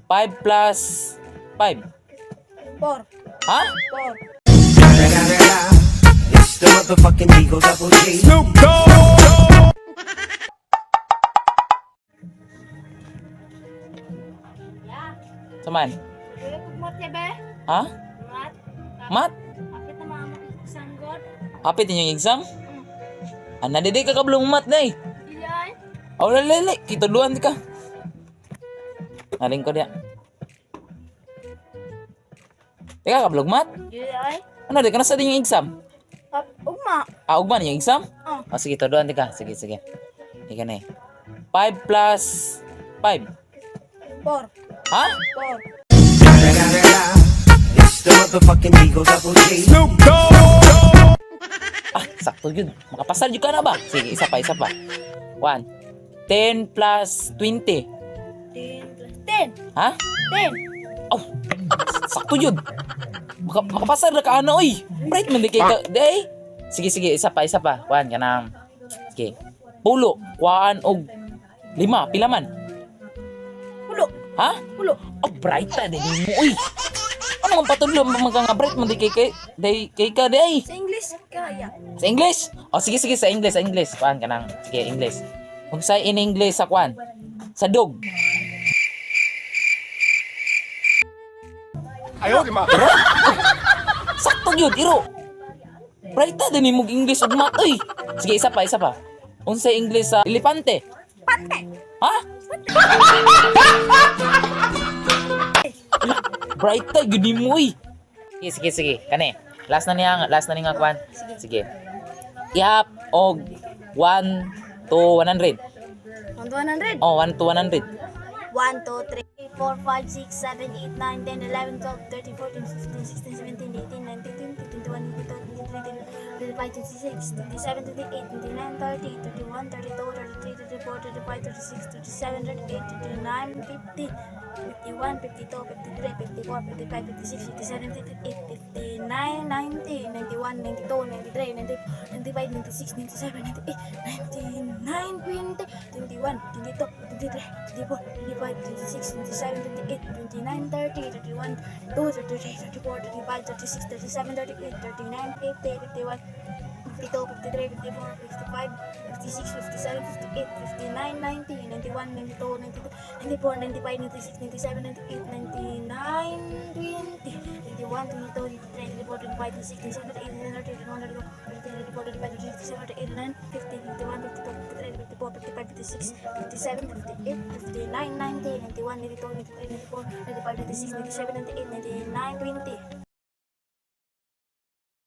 5 plus 5. 4. Ha? 4. It's the motherfucking Eagle Double G. Saman? Kuya, pagmat niya be? Ha? Mat? Mat? Kapit na mga sanggol. Hapit inyong exam? Ana, dili ka kablong mat day. Iyan. Oh, lali, kituluan di ka. Naling ko diya. Teka, kablog mat? Iyan. Ano, di ka na sa din yung exam? Ugma. Ah, ugma yung exam? Oh. Oh, sige, tuduan di ka. Sige, sige. Ika na eh. 5 plus 5. 4. Ha? 4. It's the motherfucking Eagle Double G. Ah, sakto yun. Makapasal yun ka na ba? Sige, isa pa, isa pa. 1. 10 plus 20. 10 plus 10. Ha? 10. Oh, sakto yun. Makapasar na ka ano, oy. Bright man di kay ka. Day. Sige, sige, isa pa, isa pa. One, kanang. Sige. Pulo, kuhaan og lima, pila man. Pulo. Ha? Pulo. Oh, bright ta din mo, oy. Ano man patudlo man ka nga bright man di kay kay day kay ka day. Sa English, kaya. Sa English? Oh, sige, sige, sa English, sa English. Kuhaan kanang. Sige, English. Kung sa in English sa kuan. Sa dog. Ayaw, di ma. Sakto yun, iro. Bright ta din mo English ug math, oy. Sige, isa pa, isa pa. Unsay English sa elepante? Pante. Ha? Bright ta gyud nimo, oy. Sige, sige, sige. Kani. Last na niya, last na niya nga kwan. Sige. Ihap og 1 to 100. 1 to 100. Oh, 1 to 100. 1, 2, 3, 4, 5, 6, 7, 8, 9, 10, 11, 12, 13, 14, 15, 16, 17, 18, 19, 20, 21, 22, 23, 25, 26, 27, 28, 29, 30, 31, 32, 33, 34, 35, 36, 37, 38, 39, 50, 51, 52, 53, 54, 55, 56, 57, 58, 59, 90, 91, 92, 93, 94, 95, 96, 97, 98, 99, 20, 21, 22, 23, 24, 25, 26, 27, 28, 29, 30, 31, 2, 33, 34, 35, 36, 37, 38, 39, 50, 51, 52, 53, 54, 55, 56, 57, 58, 59, 90, 91, 92, 92, 94, 95, 96, 97, 98, 99, 20, 21, 22, 23, 24, 25, 26, 27, 28, 29, 30, 31, 32, 33, 34, 35, 36, 37, 38, 39, 50, 51, 52, 53, 54, 55, 56, 57, 58, 59, 90, 91, 92, 93, 94, 95, 96, 97, 98, 99, 20.